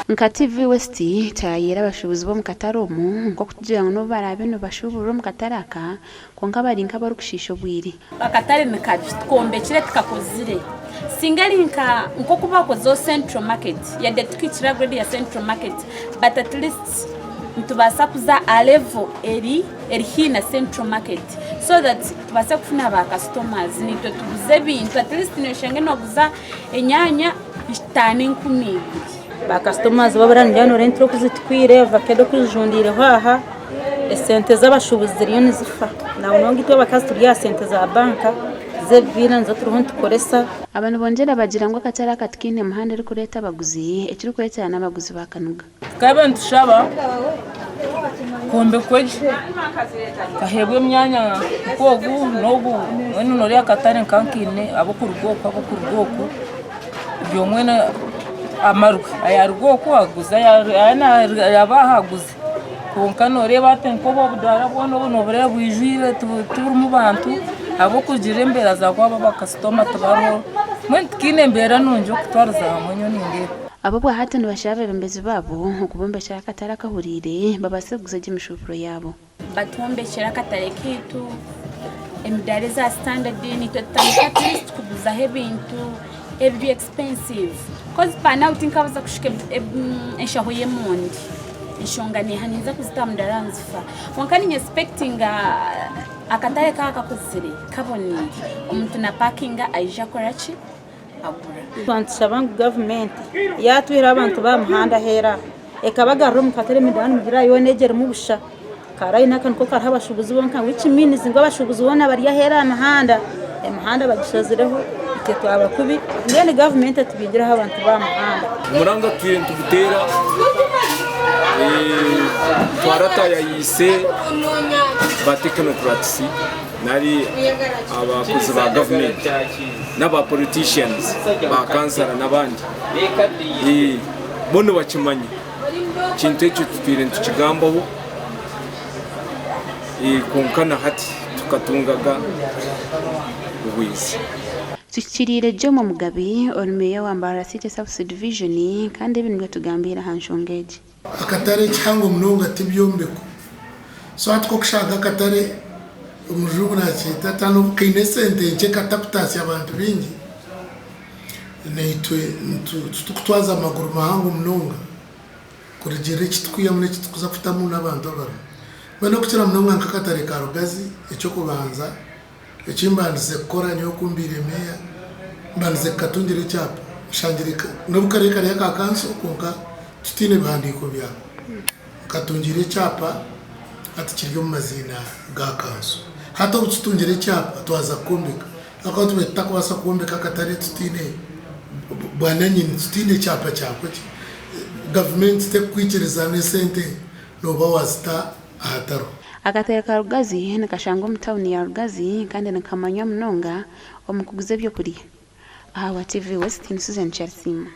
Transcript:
Nka TV West twayaayira abashuubuzi b'omu katare omu nk'okutugira ngu n'obu baraabe nibashuuburira omu katare aka kwonka bari nk'abarikushiisha obwire. Akatare ni kabi tikombekire tikakozire singa eri nka nk'oku bakozeho central market yade tikuhikire aha grade ya central market but at least nitubaasa kuza aha level eri eri haihi na central market so that tubaase kufuna ba customers naitwe tuguze ebintu at least noshanga noguza enyaanya itaano 2000. Ba customers bo ningira noreeba enturo oku zitwire, ovakedo oku zijundiireho aha, esente z'abashuubuzi ziriyo nizifa namunonga itwe abakazi turi aha sente za banka z'ebibiina nizo turiho nitukoresa. Aba nibongyera bagira ngu akatare aka tikaine muhanda erikureeta abaguzi, ekirikureetera n'abaguzi baakanuga. Tukaaba nitushaba kombekwe gye kaheebwe emyanya nk'ogu n'ogu mbwenu noreeba akatare nka nkaine ab'okuruga oku ab'okuruga oku buri omwe amarwe ayaaruga oku aguze ayaaba aha aguze kwonka noreeba hati nk'obu obudaara bwona obu nobureeba bwijwire tiburimu bantu ahabw'okugira embeera za kuba bakasitoma tibariho mbwenu tikaine mbeera nungi y'okutwariza hamwe nyowe nindeeba. Aba obwahati nibashaba abeebembezi baabo okubombekyera akatare akahuriire babaase kuguza gye emishuuburo yaabo. Batwombekyere akatare kaitu, emidaara eza sitandadi naitwe tutandike at least kuguzaho ebintu ebiri expensive coz by now tinkabaasa kushuka enshaho y'emondi enshonga neeha ninza kuzita aha mudaara nizifa kwonka ninye expectinga akatare kaaba kakuzire kaboneire omuntu na pakinga aije akoraki. agura. Nitushaba ngu gavumenti yaatwihiraho abantu b'aha muhanda aheeru aha ekabagarura omu katare emidaara nimugireeba yoona egi erimu busha, ka layini aka niko kariho abashuubuzi bonka which means ngu abashuubuzi boona bari aheeru aha mihanda, emihanda bagishazireho itwe twaba kubi mbwenu gavumenti etubingireho abantu b'aha muhanda. Omuranga tutwire nituguteera twaratayayiise ba technocrats nari abakozi ba gavumenti n'aba politicians ba kansara n'abandi bo nibakimanya ekintu ekyo tutwire nitukigambaho kwonka na hati tukatungaga obuhwezi. Tuhikiriire Jomo Mugabi ori Meeya wa Mbarara City South Division kandi ebi nibyo atugambiire aha nshonga egi. Akatare ekihango munonga ti byombeko. So hati ku orikushanga akatare omujungu nakyeta ata nobu kaine esente nkye katakutaasya abantu baingi, naitwe titukutwaza amaguru mahango munonga kurugiirira eki turikwihamu n'eki turikuza kutamu n'abantu abarimu. Mbwenu okukira munonga nk'akatare ka Rugazi eky'okubanza Eki mbandize kukora nyowe ku mbaire meeya, mbandize kukatungira ekyapa. Nshangire n'obu kariyo kari aka kanso kwonka tutaine bihandiiko byako. Nkatungira ekyapa hati kiri omu maziina ga kanso. Hati obu tutungire ekyapa twaza kukombeka ahakuba tubaire tutakubaasa kwombeka akatare tutaine bwananyini, tutaine kyapa kyako. Gavumenti tekukwikiriza n'esente nooba waazita ahatariho. Akatare ka Rugazi nikashangwa omu tauni ya Rugazi kandi nikamanywa munonga omu kuguza ebyokurya. Ahabwa TV West, ni Susan Kyarisiima.